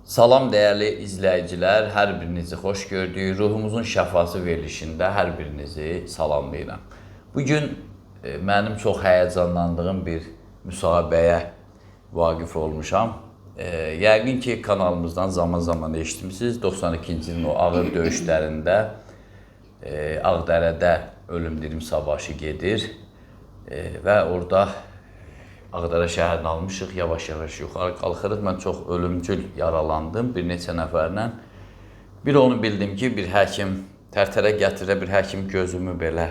Salam dəyərli izləyicilər, hər birinizi xoş gördük. Ruhumuzun şəfası verilişində hər birinizi salamlayıram. Bu gün mənim çox həyəcanlandığım bir müsahibəyə vaqif olmuşam. Yəqin ki, kanalımızdan zaman-zaman eşitmisiniz. 92-ci ilin o ağır döyüşlərində Ağdərədə ölüm-dirim savaşı gedir və orada Ağdərə şəhərini almışıq, yavaş-yavaş yuxarı qalxırıq. Mən çox ölümcül yaralandım bir neçə nəfərlə. Bir onu bildim ki, bir həkim Tərtərə gətirə bir həkim gözümü belə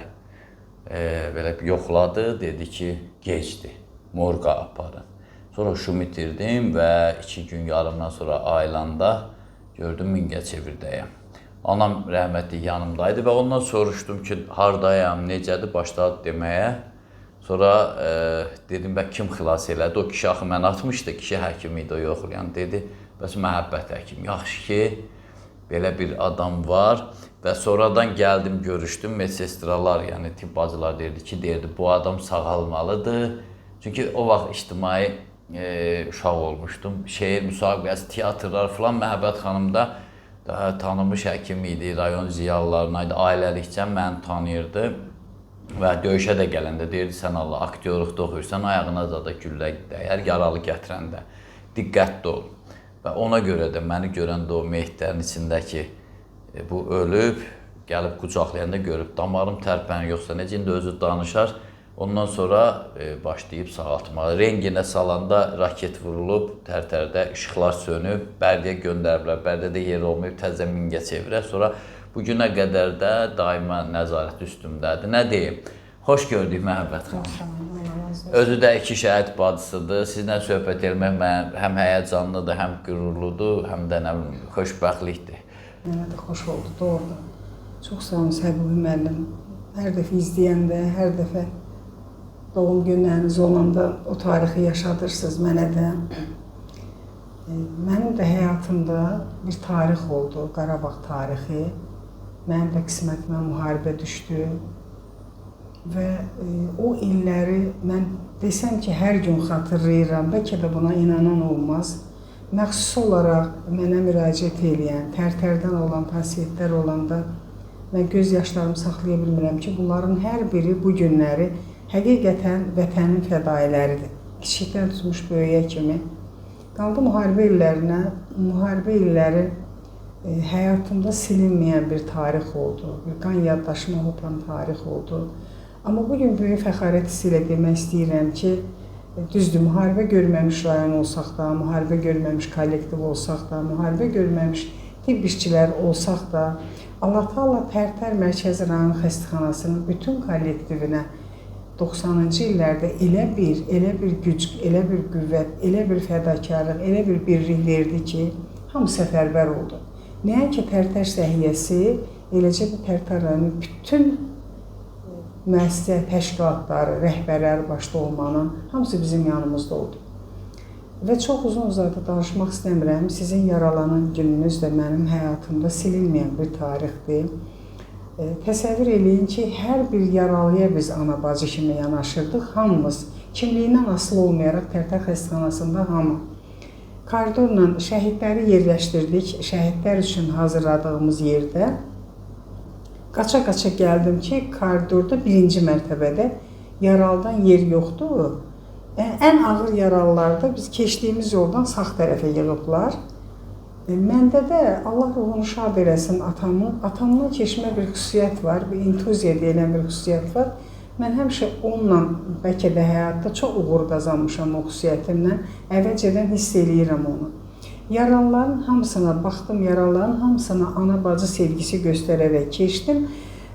belə yoxladı, dedi ki, gecdir, morqa aparın. Sonra huşumu itirdim və 2 gün yarımdan sonra ayılanda gördüm Mingəçevirdəyəm. Anam rəhmətli yanımdaydı və ondan soruşdum ki, hardayam, necədir, başladı deməyə. Sonra dedim, bə kim xilas elədi? O kişi axı məni atmışdı, kişi həkim idi o yoxlayan. Dedi, bəs Məhəbbət həkim. Yaxşı ki, belə bir adam var və sonradan gəldim, görüşdüm. Medsestralar, yəni tibb bacılar deyirdi ki, deyirdi, bu adam sağalmalıdır. Çünki o vaxt ictimai uşaq olmuşdum. Şeir müsabiqəsi, teatrlar filan Məhəbbət xanım da daha tanınmış həkim idi, rayon ziyalılarına idi, ailəlikcə məni tanıyırdı. Və döyüşə də gələndə deyirdi, sən Allah, aktyorluqda oxuyursan, ayağına da güllə dəyər, yaralı gətirəndə diqqətli ol. Və ona görə də məni görəndə o meyitlərin içindəki bu ölüb, gəlib qucaqlayanda görüb, damarım tərpənir, yoxsa necə indi özü danışar. Ondan sonra başlayıb sağaltmağa. Renginə salanda raket vurulub, Tərtərdə işıqlar sönüb, Bərdiyə göndəriblər, Bərdədə yer olmayıb, təzə Mingəçevirə. Sonra bugünə qədər də daima nəzarət üstümdədir. Nə deyim? Xoş gördük Məhəbbət xanım. Özü də iki şəhid bacısıdır. Sizlə söhbət etmək mənə həm həyəcanlıdır, həm qürurludur, həm də nə bilim, xoşbəxtlikdir. Mənə də xoş oldu, doğrudan. Çox sağ olun Səbuhi müəllim. Hər dəfə izləyəndə, hər dəfə doğum günləriniz olanda o tarixi yaşadırsınız mənə də. Mənim də həyatımda bir tarix oldu, Qarabağ tarixi. Mənim də qismətimə müharibə düşdü və o illəri mən desəm ki, hər gün xatırlayıram, bəlkə də buna inanan olmaz. Məxsus olaraq mənə müraciət eləyən, Tərtərdən olan pasiyentlər olanda mən göz yaşlarımı saxlaya bilmirəm ki, bunların hər biri bu günləri həqiqətən vətənin fədailəridir. Kiçikdən tutmuş böyüyə kimi. Qaldı müharibə illərinə, müharibə illəri həyatımda silinməyən bir tarix oldu, bir qan yaddaşıma hopan tarix oldu. Amma bugün böyük fəxarət hissi ilə demək istəyirəm ki, düzdür, müharibə görməmiş rayon olsaq da, müharibə görməmiş kollektiv olsaq da, müharibə görməmiş tibb işçiləri olsaq da, Allah Teala Tərtər Mərkəzi Rayon Xəstəxanasının bütün kollektivinə 90-cı illərdə elə bir güc, elə bir qüvvət, elə bir fədakarlıq, elə bir birlik verdi ki, hamı səfərbər oldu. Nəinki Tərtər səhiyyəsi, eləcə də Tərtər rayonunun bütün müəssisə təşkilatları, rəhbərləri başda olmanın hamısı bizim yanımızda oldu. Və çox uzun uzadı danışmaq istəmirəm. Sizin yaralanan gününüz də mənim həyatımda silinməyən bir tarixdir. Təsəvvür eləyin ki, hər bir yaralıya biz ana-bacı kimi yanaşırdıq. Hamımız kimliyindən asılı olmayaraq Tərtər xəstəxanasında hamı. Koridorla şəhidləri yerləşdirdik. Şəhidlər üçün hazırladığımız yerdə. Qaça-qaça gəldim ki, koridorda birinci mərtəbədə yaralıdan yer yoxdur. Ən ağır yaralılarda biz keçdiyimiz yoldan sağ tərəfə yığıblar. Məndə də Allah ruhunu şad eləsin atamın. Atamdan keçmə bir xüsusiyyət var, bir intuiziya deyilən bir xüsusiyyət var. Mən həmişə onunla bəlkə də həyatda çox uğur qazanmışam o xüsusiyyətimlə. Əvvəlcədən hiss eləyirəm onu. Yaralıların hamısına baxdım, yaralıların hamısına ana-bacı sevgisi göstərərək keçdim.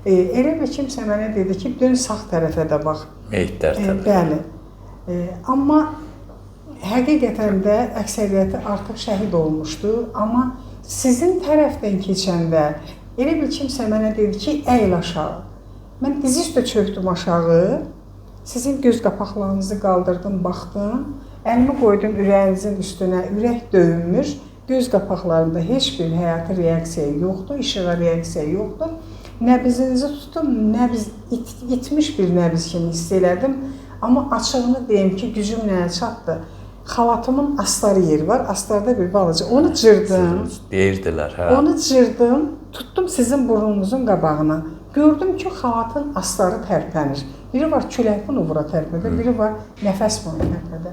Elə bir kimsə mənə dedi ki, dön sağ tərəfə də bax. Meyitlər tərəfə. Bəli. Amma həqiqətən də əksəriyyəti artıq şəhid olmuşdu. Amma sizin tərəfdən keçəndə elə bir kimsə mənə dedi ki, əyil aşağı. Mən dizi üstə çöktüm aşağı, sizin göz qapaqlarınızı qaldırdım, baxdım, əlimi qoydum ürəyinizin üstünə, ürək döyünmür, göz qapaqlarında heç bir həyati reaksiya yoxdur, işığa reaksiya yoxdur. Nəbzinizi tutdum, nəbz itmiş bir nəbz kimi hiss elədim. Amma açığını deyim ki, gücüm nəyə çatdı? Xalatımın astarı yeri var. Astarda bir balaca. Onu cırdım. Deyirdilər, hə. Onu cırdım, tutdum sizin burnunuzun qabağına. Gördüm ki, xalatın astarı tərpənir. Biri var külək bunu vura tərpədə, biri var nəfəs bunu tərpədə.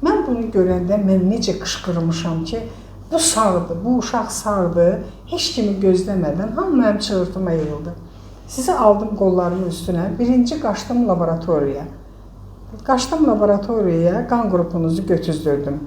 Mən bunu görəndə mən necə qışqırmışam ki, bu sağdır, bu uşaq sağdır. Heç kimi gözləmədən hamı mənim çığırtıma yığıldı. Sizi aldım qollarımın üstünə. Birinci qaçdım laboratoriyaya. Qaçdım laboratoriyaya, qan qrupunuzu götürdürdüm.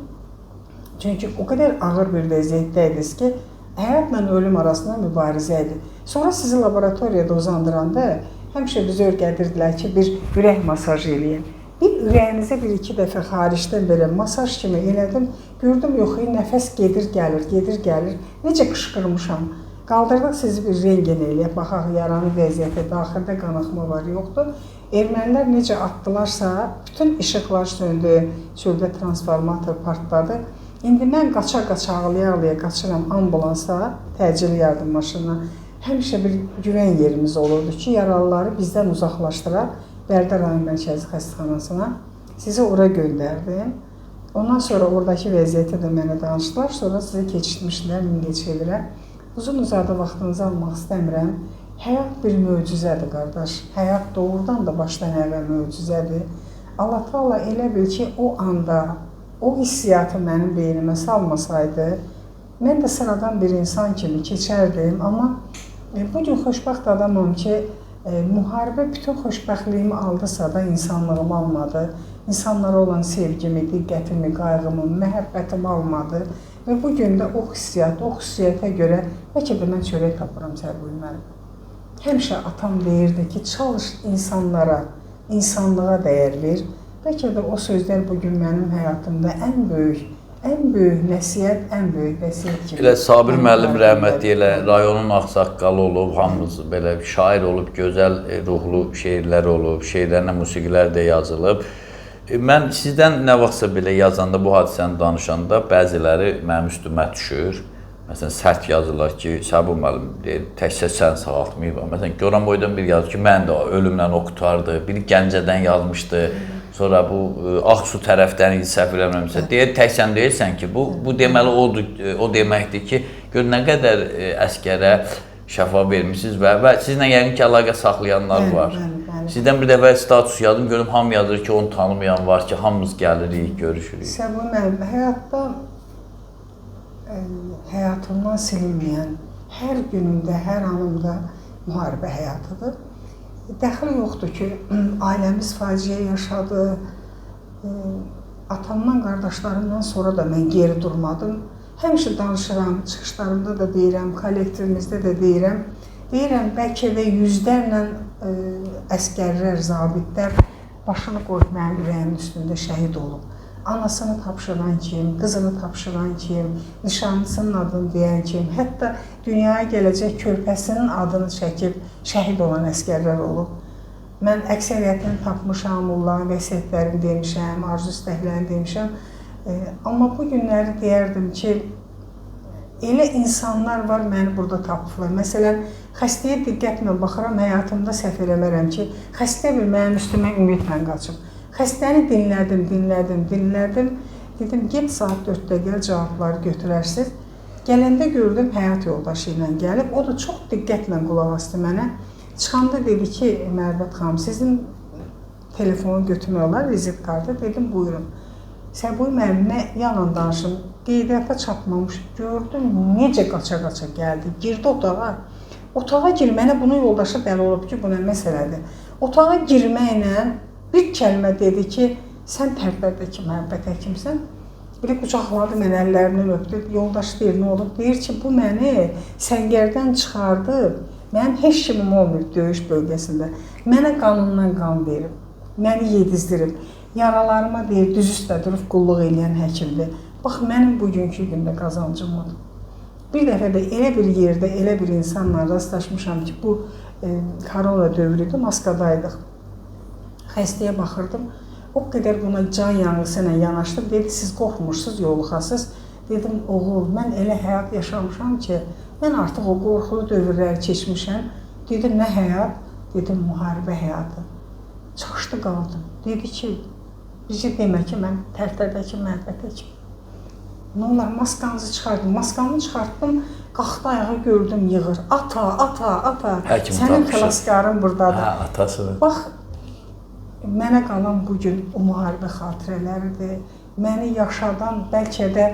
Çünki o qədər ağır bir vəziyyətdə idiniz ki, həyatla ölüm arasında mübarizə idi. Sonra sizi laboratoriyada uzandıranda həmişə bizə öyrədirdilər ki, bir ürək masajı eləyin. Bir ürəyinizə bir-iki dəfə xaricdən belə masaj kimi elədim. Gördüm, yox, nəfəs gedir, gəlir, gedir, gəlir. Necə qışqırmışam. Qaldırdıq sizi bir rentgen eləyək, baxaq yaranı vəziyyətə, daxildə qanaxma var, yoxdur. Ermənilər necə atdılarsa, bütün işıqlar söndü, çöldə transformator partladı. İndi mən qaça-qaça, ağlaya-ağlaya qaçıram ambulansa, təcili yardım maşınına. Həmişə bir güvən yerimiz olurdu ki, yaralıları bizdən uzaqlaşdıraq Bərdə rayon mərkəzi xəstəxanasına. Sizi ora göndərdim. Ondan sonra oradakı vəziyyəti də mənə danışdılar. Sonra sizi keçirtmişdilər Mingəçevirə. Uzun-uzadı vaxtınızı almaq istəmirəm. Həyat bir möcüzədir, qardaş. Həyat doğrudan da başdan ayağa möcüzədir. Allah Taala elə bil ki, o anda o hissiyatı mənim beynimə salmasaydı, mən də sıradan bir insan kimi keçərdim. Amma bu gün xoşbəxt adamam ki, müharibə bütün xoşbəxtliyimi aldısa da insanlığımı almadı. İnsanlara olan sevgimi, diqqətimi, qayğımı, məhəbbətimi almadı. Və bu gün də o hissiyyat, o xüsusiyyətə görə bəlkə də mən çörək tapıram Səbuhi müəllim. Həmişə atam deyirdi ki, çalış insanlara, insanlığa dəyər ver. Bəlkə də o sözlər bugün mənim həyatımda ən böyük nəsihət, ən böyük vəsiyyət kimi. Elə Sabir müəllim rəhmətli elə rayonun ağsaqqalı olub, hamımız belə şair olub, gözəl ruhlu şeirlər olub, şeirlərinə musiqilər də yazılıb. Mən sizdən nə vaxtsa belə yazanda, bu hadisəni danışanda bəziləri mənim üstümə düşür. Məsələn, sərt yazırlar ki, Səbuhi müəllim deyir, təkcə sən sağaltmayıb. Məsələn, Goranboydan bir yazır ki, mən də ölümlə o qurtardı. Biri Gəncədən yazmışdı. Sonra bu Ağsu tərəfdən səhv eləmirəmsə, deyir, tək sən deyirsən ki, bu deməli odur, o deməkdir ki, gör nə qədər əskərə şəfa vermişsiniz və sizinlə yəqin ki, əlaqə saxlayanlar var. Bəli, bəli. Sizdən bir dəfə status yazdım, görüm hamı yazır ki, onu tanımayan var ki, hamımız gəlirik, görüşürük. Səbuhi müəllim, həyatda həyatımdan silinməyən hər günümdə, hər anımda müharibə həyatıdır. Dəxli yoxdur ki, ailəmiz faciə yaşadı, atamdan, qardaşlarımdan sonra da mən geri durmadım. Həmişə danışıram, çıxışlarımda da deyirəm, kollektivimizdə də deyirəm. Deyirəm, bəlkə də yüzlərlə əskərlər, zabitlər başını qoyub mənim ürəyimin üstündə şəhid olub. Anasını tapşıran kim, qızını tapşıran kim, nişanlısının adını deyən kim, hətta dünyaya gələcək körpəsinin adını çəkib şəhid olan əskərlər olub. Mən əksəriyyətini tapmışam, onların vəsiyyətlərini demişəm, arzu istəklərini demişəm. Amma bu günləri deyərdim ki, elə insanlar var, məni burada tapıblar. Məsələn, xəstəyə diqqətlə baxıram, həyatımda səhv eləmərəm ki, xəstə bir mənim üstümə ümidlə qaçıb. Xəstəni dinlədim, dinlədim, dinlədim. Dedim, get saat 4-də gəl, cavabları götürərsiz. Gələndə gördüm, həyat yoldaşı ilə gəlib. O da çox diqqətlə qulaq asdı mənə. Çıxanda dedi ki, Mərvət xanım, sizin telefonu götürmək olar, vizit kartı. Dedim, buyurun. Səbuhi müəllim, nə yalan danışım, qeydiyyata çatmamış. Gördüm, necə qaça-qaça gəldi. Girdi otağa. Otağa girmənə bunun yoldaşı dəli olub ki, bu nə məsələdir. Otağa girməklə bir kəlmə dedi ki, sən Tərtərdəki Məhəbbət həkimsən. Belə qucaqladı məni, əllərindən öpdü. Yoldaş deyir, nə olub? Deyir ki, bu məni səngərdən çıxardıb. Mənim heç kimim olmayıb döyüş bölgəsində. Mənə qanundan qan verib, məni yedizdirib. Yaralarıma deyir, düz üstə durub qulluq eləyən həkimdir. Bax, mənim bugünkü gündə qazancım odur. Bir dəfə də elə bir yerdə, elə bir insanla rastlaşmışam ki, bu korona dövrü idi, maskadaydıq. Xəstəyə baxırdım, o qədər buna can yanğısı ilə yanaşdım. Dedi, siz qorxmursunuz, yoluxasız. Dedim, oğul, mən elə həyat yaşamışam ki, mən artıq o qorxulu dövrləri keçmişəm. Dedim, nə həyat? Dedim, müharibə həyatı. Çaşdı qaldım. Dedi ki, Bizə demə ki, mən Tərtərdəki mərbədəkəm. Nə olar, maskanızı çıxardım. Maskamı çıxartdım, qalxdı ayağa, gördüm yığır. Ata, ata, ata. Həkim sənin tapmışıq. xilaskarın burdadır. Hə, atası. Bax, mənə qalan bu gün o müharibə xatirələridir. Məni yaşadan bəlkə də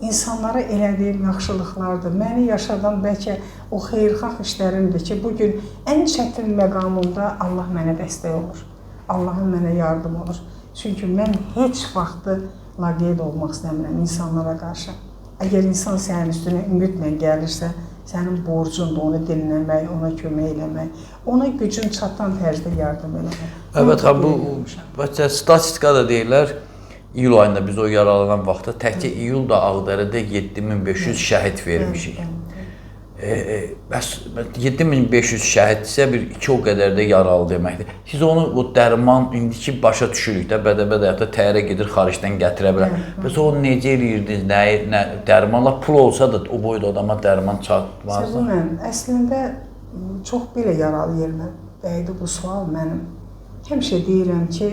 insanlara elədiyim yaxşılıqlardır. Məni yaşadan bəlkə o xeyirxah işlərimdir ki, bu gün ən çətin məqamımda Allah mənə dəstək olur. Allahın mənə yardım olur. Çünki mən heç vaxtı laqeyd olmaq istəmirəm insanlara qarşı. Əgər insan sənin üstünə ümidlə gəlirsə, sənin borcundur onu dinləmək, ona kömək eləmək, ona gücün çatan tərzdə yardım eləmək. Evet, ha, bu bəlkə statistikada deyirlər, iyul ayında biz o yaralanan vaxtda təkcə iyulda Ağdərədə 7500 şəhid vermişik. Bəs 7500 şəhidsə bir iki o qədər də yaralı deməkdir. Siz onu o dərman indiki başa düşürük də, bədəbə də təyyarə gedir xaricdən gətirə bilər. Bəs onu necə eləyirdiniz? Nə dərmanla pul olsa da o boyda adama dərman çatmazdı. Səbunən, əslində çox belə yaralı yerinə dəydi bu sual mənim. Həmişə deyirəm ki,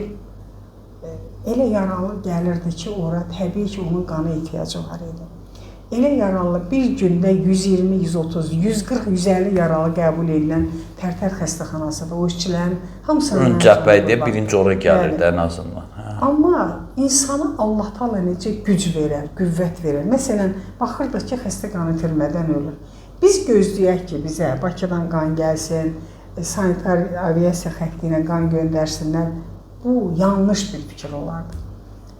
elə yaralı gəlirdi ki, ora təbii ki, onun qana ehtiyacı var idi. Elə yaralı bir gündə 120, 130, 140, 150 yaralı qəbul edilən Tərtər xəstəxanasında o işçilərin hamısının Ön cəbhə idi, birinci ora gəlirdi ən azından. Hə. Amma insana Allah Taala necə güc verər, qüvvət verər. Məsələn, baxırdıq ki, xəstə qan itirmədən ölür. Biz gözləyək ki, bizə Bakıdan qan gəlsin, sanitar aviasiya xətti ilə qan göndərsinlər. Bu yanlış bir fikir olardı.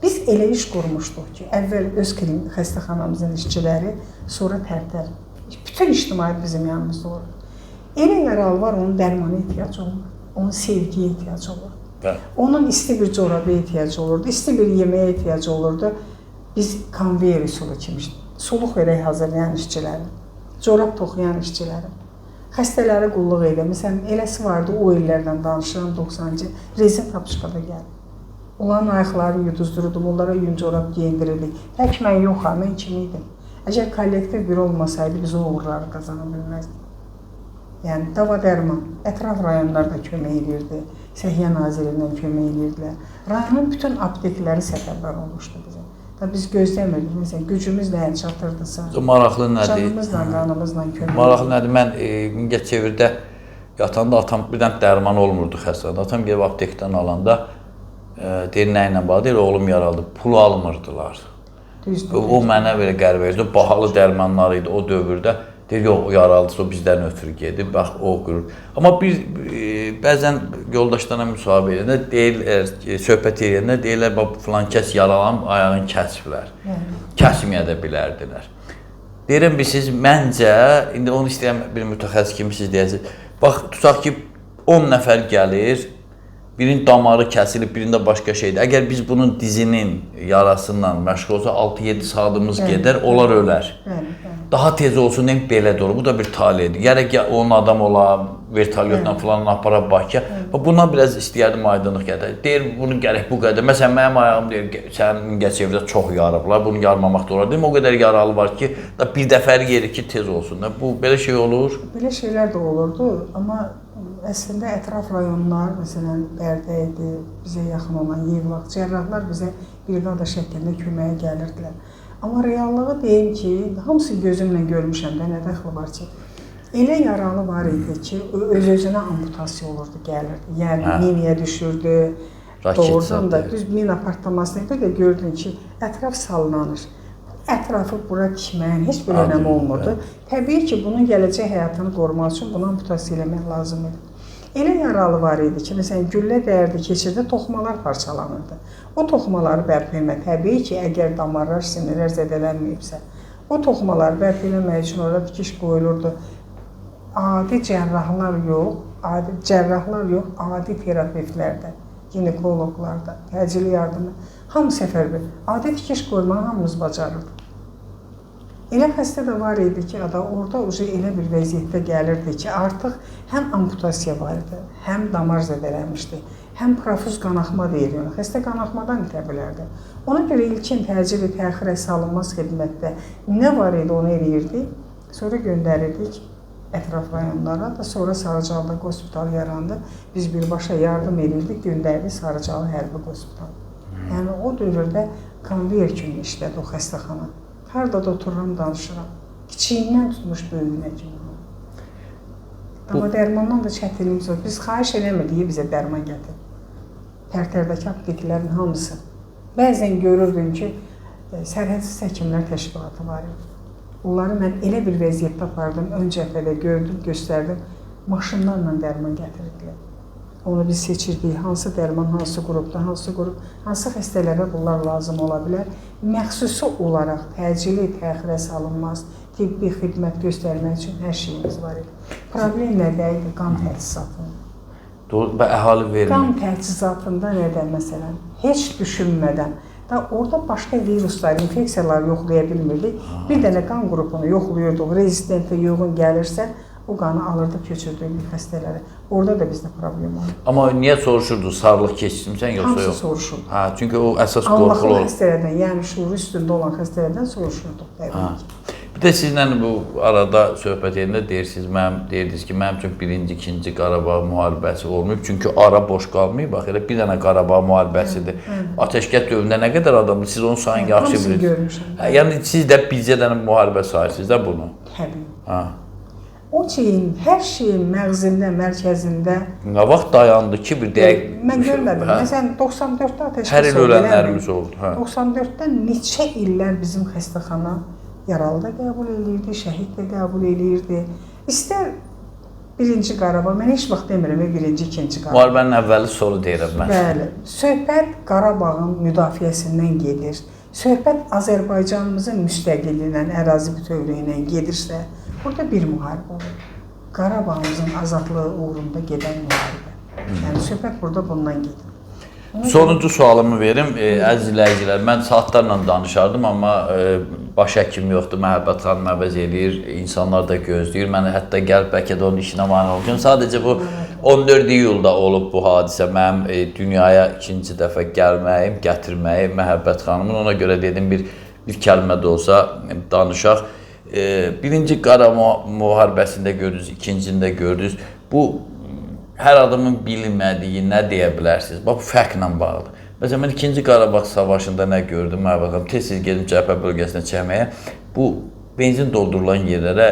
Biz elə iş qurmuşduq ki, əvvəl öz xəstəxanamızın işçiləri, sonra Tərtər. Bütün ictimaiyyət bizim yanımızda olur. Elə yaralı var, onun dərmana ehtiyacı olmur, onun sevgiyə ehtiyacı olur. Bəli. Onun isti bir coraba ehtiyacı olurdu, isti bir yeməyə ehtiyacı olurdu. Biz konveyer üsulu kimi suluq verək hazırlayan işçiləri, corab toxuyan işçiləri, xəstələrə qulluq edə. Məsələn, eləsi vardı, o illərdən danışıram, 90-cı, rezin tapışqada gəldi. Onların ayaqlarını yuduzdururdum, onlara yün corab geyindirirdik. Tək mən yox ha, mən kim idim? Əgər kollektiv bir olmasaydı, biz o uğurları qazana bilməzdik. Yəni, dava dərman, ətraf rayonlar da kömək edirdi, Səhiyyə Nazirliyindən kömək edirdilər. Rayonun bütün aptekləri səfərbər olmuşdu bizə. Da biz gözləmirdik, məsələn, gücümüz nəyə çatırdısa, Maraqlı nədir? Canımızla, qanımızla kömək. Maraqlı nədir? Mən Mingəçevirdə yatanda atam birdən dərman olmurdu xəstəxanada. Atam gəlib aptekdən alanda deyir, nə ilə bağlı? Deyir, oğlum yaralı. Pul almırdılar. Düzdür. O mənə belə qəribə idi. Bahalı dərmanlar idi o dövrdə. Deyir, yox, o yaralısı, o bizdən ötürü gedib. Bax, o qürur. Amma bir bəzən yoldaşlarla müsahibə edəndə deyirlər, söhbət edəndə deyirlər, bax, filan kəs yaralanıb, ayağını kəsiblər. Kəsməyə də bilərdilər. Deyirəm, siz məncə, indi onu istəyirəm bir mütəxəssis kimi siz deyəsiniz. Bax, tutaq ki, 10 nəfər gəlir, birinin damarı kəsilib, birində başqa şeydir. Əgər biz bunun dizinin yarasından məşğul olsa 6-7 saatımız gedər, onlar ölər. Bəli, bəli. Daha tez olsun, deyim, belə də olur. Bu da bir taledir. Gərək onun adam ola, vertolyotla falan apara Bakıya. Buna biraz istəyərdim aydınlıq gətirək. Deyir, bunu gərək bu qədər. Məsələn, mənim ayağım deyir, sənin Mingəçevirdə çox yarıblar, bunu yarmamaq da olar. Deyim, o qədər yaralı var ki, da bir dəfəlik yeri ki, tez olsun. Bu, belə şey olur. Belə şeylər də olurdu, amma əslində ətraf rayonlar, məsələn, Bərdə idi, bizə yaxın olan Yevlax, cərrahlar bizə briqada şəklində köməyə gəlirdilər. Amma reallığı deyim ki, hamısı gözümlə görmüşəm də, nə dəxli var ki, elə yaralı var idi ki, öz-özünə amputasiya olurdu, gəlirdi. Yəni, minaya düşürdü, doğrudan da düz mina partlamasına bir də gördün ki, ətraf sallanır. Ətrafı bura tikməyin heç bir önəmi olmurdu. Təbii ki, bunun gələcək həyatını qorumaq üçün bunu amputasiya eləmək lazım idi. Elə yaralı var idi ki, məsələn, güllə dəyərdi, keçirdi, toxumalar parçalanırdı. O toxumaları bərpa etmək, təbii ki, əgər damarlar, sinirlər zədələnməyibsə, o toxumaları bərpa eləmək üçün orada dikiş qoyulurdu. Adi cərrahlar yox, adi terapevtlər də, ginekoloqlar da, təcili yardımı, hamı səfərbər. Adi dikiş qoymağı hamımız bacarırdıq. Elə xəstə də var idi ki, ada orada uca elə bir vəziyyətdə gəlirdi ki, artıq həm amputasiya var idi, həm damar zədələnmişdi, həm profuz qanaxma deyilir. Yəni, xəstə qanaxmadan itə bilərdi. Ona görə ilkin təcili təxirə salınmaz xidmətdə nə var idi onu eləyirdik, sonra göndərirdik ətraf rayonlara da, sonra Sarıcalda hospital yarandı. Biz birbaşa yardım edirdik, göndərdik Sarıcalı hərbi hospitalı. Yəni o dövrdə konveyer kimi işlədi o xəstəxana. Harada da otururam, danışıram. Kiçiyindən tutmuş böyüyünə kimi. Amma dərmandan da çətinliyimiz var. Biz xahiş eləmirdik, bizə dərman gətir. Tərtərdəki apteklərin hamısı. Bəzən görürdüm ki, Sərhədsiz Həkimlər Təşkilatı var idi. Onları mən elə bir vəziyyətdə apardım, ön cəbhədə gördüm, göstərdim. Maşınlarla dərman gətirirdilər. Onu biz seçirdik, hansı dərman, hansı qrupda, hansı qrup, hansı xəstələrə bunlar lazım ola bilər. Məxsusi olaraq təcili, təxirə salınmaz, tibbi xidmət göstərmək üçün hər şeyimiz var idi. Problem nədə idi? Qan təchizatında. Doğru, və əhali vermir. Qan təchizatında nədə məsələn? Heç düşünmədən. Da orada başqa viruslar, infeksiyalar yoxlaya bilmirdik. Bir dənə qan qrupunu yoxluyurduq. Rezistentə yoğun gəlirsə, o qanı alırdıq, köçürdük xəstələrə. Orada da bizdə problem oldu. Amma niyə soruşurdu? Sarılıq keçirmisən yoxsa Hamısı yox? soruşurdu. Hə, çünki o əsas qorxulu Almaqlı olur. xəstələrdən, yəni şuuru üstündə olan xəstələrdən soruşurduq təbii ki. Bir də sizlə bu arada söhbət edəndə deyirsiniz, mənim deyirdiniz ki, mənim üçün birinci, ikinci Qarabağ müharibəsi olmayıb, çünki ara boş qalmayıb. Bax, elə bir dənə Qarabağ müharibəsidir. Atəşkəs dövründə nə qədər adamdır, siz onun sayını yaxşı Hamısını bilirsiniz. görmüşəm. Hə, yəni siz də bircə dənə müharibə sayırsınız da bunu. Təbii. Hə. O şeyin, hər şeyin məğzində, mərkəzində Nə vaxt dayandı ki, bir dəqiq? Mən görmədim. Hə. Məsələn, 94-də atəşkəs Hər il oldu, ölənlərimiz eləmi? oldu. Hə. 94-dən neçə illər bizim xəstəxana yaralı da qəbul eləyirdi, şəhid də qəbul eləyirdi. İstər birinci Qarabağ, mən heç vaxt demirəm, birinci, ikinci Qarabağ. Müharibənin əvvəli sonu deyirəm mən. Bəli, söhbət Qarabağın müdafiəsindən gedir. Söhbət Azərbaycanımızın müstəqilliyindən, ərazi bütövlüyündən gedirsə, burada bir müharibə olur. Qarabağımızın azadlığı uğrunda gedən müharibə. Yəni söhbət burada bundan gedir. Sonuncu sualımı verim. Əziz izləyicilər, mən saatlarla danışardım, amma baş həkim yoxdur, Məhəbbət xanım əvəz eləyir, insanlar da gözləyir. Mən hətta gəlib bəlkə də onun işinə mane olacağam. Sadəcə bu 14 iyulda olub bu hadisə. Mənim dünyaya ikinci dəfə gəlməyim, gətirməyim Məhəbbət xanımın. Ona görə dedim bir kəlmə də olsa danışaq. Birinci Qarabağ müharibəsində gördünüz, ikincində gördünüz. Bu hər adamın bilmədiyi nə deyə bilərsiniz? Bax, bu fərqlə bağlıdır. Məsələn, mən ikinci Qarabağ savaşında nə gördüm? Məhəbbət xanım, tez-tez gedim cəbhə bölgəsinə çəkməyə. Bu benzin doldurulan yerlərə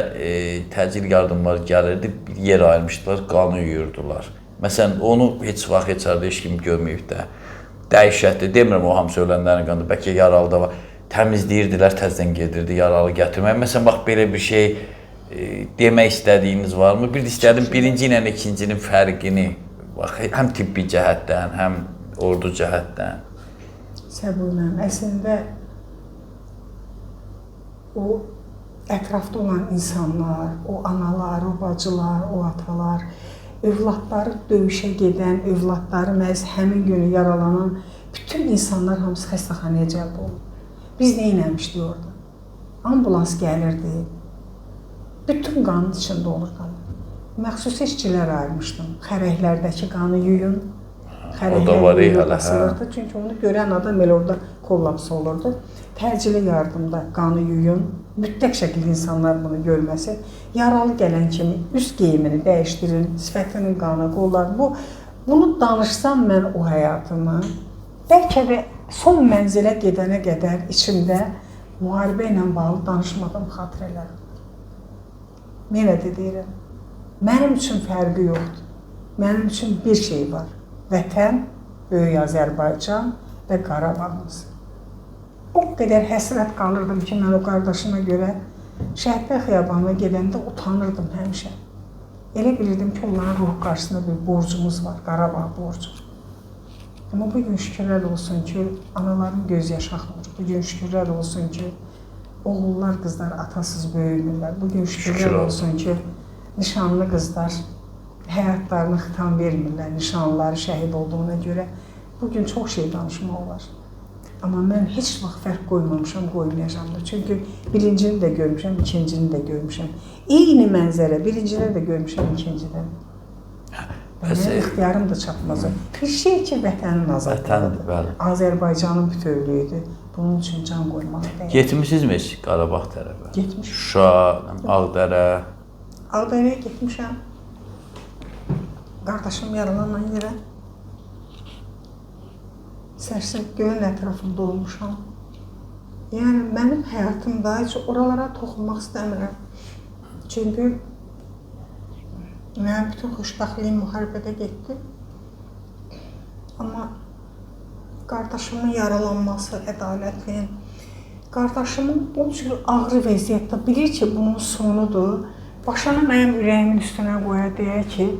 təcil yardımlar gəlirdi, bir yer ayırmışdılar, qanı yuyurdular. Məsələn, onu heç vaxt heç harda heç kim görməyib də. Dəhşətli, demirəm o hamısı ölənlərin qanı, bəlkə yaralı da var. Təmizləyirdilər, təzədən gedirdi yaralı gətirməyə. Məsələn, bax, belə bir şey demək istədiyiniz varmı? Bir də istədim birinci ilə ikincinin fərqini, bax, həm tibbi cəhətdən, həm ordu cəhətdən. Səbur müəllim, əslində o ətrafda olan insanlar, o analar, o bacılar, o atalar, övladları döyüşə gedən, övladları məhz həmin günü yaralanan bütün insanlar hamısı xəstəxanaya cəlb oldu. Biz nə eləmişdik orada? Ambulans gəlirdi. Bütün qanın içində olur qan. Məxsus işçilər ayırmışdım. Xərəklərdəki qanı yuyun. O da var Xərəklər hələ, basılırdı. Çünki onu görən adam elə orada kollaps olurdu. Təcili yardımda qanı yuyun. Mütləq şəkildə insanlar bunu görməsin. Yaralı gələn kimi üst geyimini dəyişdirin, sifətinin qanı, qolları. Bunu danışsam mən o həyatımı, bəlkə də son mənzilə gedənə qədər içimdə müharibə ilə bağlı danışmadığım xatirələrim var. Yenə də deyirəm, mənim üçün fərqi yoxdur. Mənim üçün bir şey var. Vətən, Böyük Azərbaycan və Qarabağımız. O qədər həsrət qalırdım ki, mən o qardaşıma görə Şəhidlər Xiyabanına gedəndə utanırdım həmişə. Elə bilirdim ki, onların ruh qarşısında bir borcumuz var, Qarabağ borcu. Amma bugün şükürlər olsun ki, anaların göz yaşı axmır. Bugün şükürlər olsun ki, oğullar, qızlar atasız böyümürlər. Bugün şükürlər olsun ki, nişanlı qızlar həyatlarını xitam vermirlər, nişanlıları şəhid olduğuna görə. Bugün çox şey danışmaq olar. Amma mən heç vaxt fərq qoymamışam, qoymayacağam da. Çünki birincini də görmüşəm, ikincini də görmüşəm. Eyni mənzərə, birincidə də görmüşəm, ikincidə. Mənim ixtiyarım da çatmaz. Bir şey ki, vətənin azadlığıdır. Azərbaycanın bütövlüyüdür. Bunun üçün can qoymalı deyil. Getmisinizmi heç Qarabağ tərəfə? Getmişəm. Şuşa, Ağdərə. Ağdərəyə getmişəm. Qardaşım yaralanan yerə. Sərsəng göyün ətrafında olmuşam. Yəni mənim həyatımda heç oralara toxunmaq istəmirəm. Çünki mənim bütün xoşbəxtliyim müharibədə getdi. Amma qardaşımın yaralanması, ədalətliyin, qardaşımın o cür ağır vəziyyətdə bilir ki, bunun sonudur. Başını mənim ürəyimin üstünə qoya deyə ki,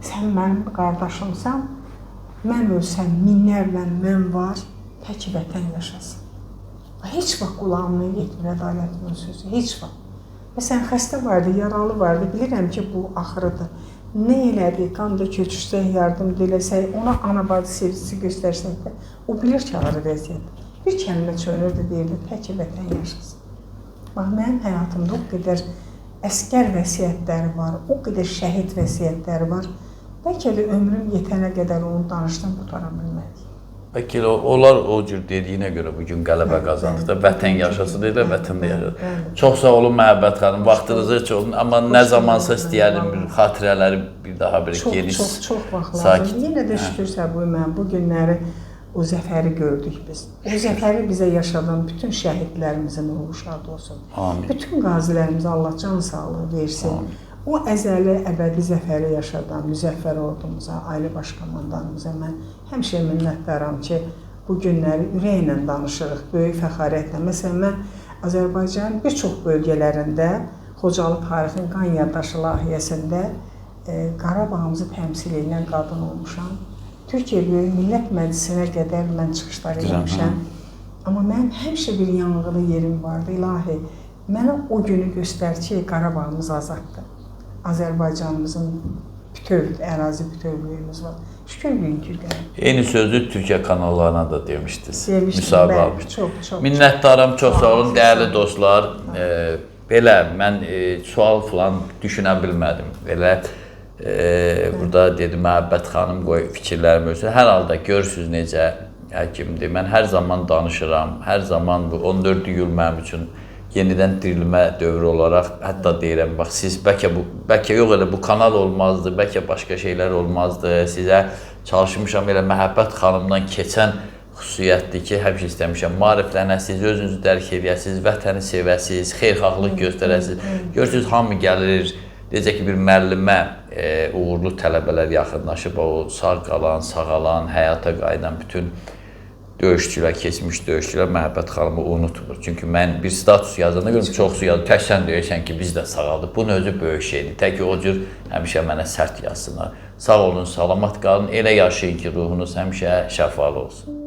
sən mənim qardaşımsan, mən ölsəm minlərlə mən var, tək vətən yaşasın. Heç vaxt qulağımdan getmir ədalətimin sözü, heç vaxt. Məsələn, xəstə vardı, yaralı vardı, bilirəm ki, bu axırıdır. Nə elədik, qan da köçürsək, yardım eləsək, ona ana-bacı sevgisi göstərsək də, o bilir ki, ağır vəziyyətdir. Bir kəlmə çönürdü, deyirdi, tək vətən yaşasın. Bax, mənim həyatımda o qədər əskər vəsiyyətləri var, o qədər şəhid vəsiyyətləri var. Bəlkə də ömrüm yetənə qədər onu danışdım, qutara bilmədik. Bəlkə elə onlar o cür dediyinə görə bu gün qələbə qazandıq da, vətən yaşasın dedilər, vətən də yaşasın. Çox sağ olun Məhəbbət xanım, vaxtınızı çox, amma nə zamansa istəyərdim bir xatirələri bir daha bir geniş. Çox, çox vaxt lazım. Yenə də şükür Səbuhi müəllim, bu günləri o zəfəri gördük biz. O zəfəri bizə yaşadan bütün şəhidlərimizin ruhu şad olsun. Amin. Bütün qazilərimizə Allah can sağlığı versin. Amin. O əzəli, əbədi zəfəri yaşadan Müzəffər ordumuza, ailə başkomandanımıza mən həmişə minnətdaram ki, bu günləri ürəklə danışırıq, böyük fəxarətlə. Məsələn, mən Azərbaycanın bir çox bölgələrində Xocalı tarixin qan yaddaşı layihəsində Qarabağımızı təmsil edən qadın olmuşam. Türkiyə Böyük Millət Məclisinə qədər mən çıxışlar etmişəm. Amma mənim həmişə bir yanğılı yerim vardı. İlahi, mənə o günü göstər ki, Qarabağımız azaddır. Azərbaycanımızın bütöv, ərazi bütövlüyümüz var. Şükür bugünkü günə. Eyni sözü Türkiyə kanallarına da demişdiniz. Demişdim, Müsahibə almışdınız. Çox, çox. Minnətdaram, çox sağ olun dəyərli dostlar. Belə mən sual falan düşünə bilmədim. Belə burada dedi Məhəbbət xanım qoy fikirlərimi ölsün. Hər halda görürsünüz necə həkimdir. Mən hər zaman danışıram. Hər zaman bu 14 iyul mənim üçün yenidən dirilmə dövrü olaraq, hətta deyirəm, bax siz bəlkə bu, bəlkə yox elə bu kanal olmazdı, bəlkə başqa şeylər olmazdı. Sizə çalışmışam elə Məhəbbət xanımdan keçən xüsusiyyətdir ki, həmişə istəmişəm maariflənəsiniz, özünüzü dərk eləyəsiniz, vətəni sevəsiniz, xeyirxahlıq göstərəsiniz. Görürsünüz, hamı gəlir, necə ki bir müəllimə uğurlu tələbələr yaxınlaşıb, o sağ qalan, sağalan, həyata qayıdan bütün döyüşçülər, keçmiş döyüşçülər Məhəbbət xanımı unutmur. Çünki mən bir status yazanda görürüm, çoxsu yazır, tək sən deyirsən ki, biz də sağaldıq. Bunun özü böyük şeydir. Tək ki, o cür həmişə mənə sərt yazsınlar. Sağ olun, salamat qalın. Elə yaşayın ki, ruhunuz həmişə şəfalı olsun.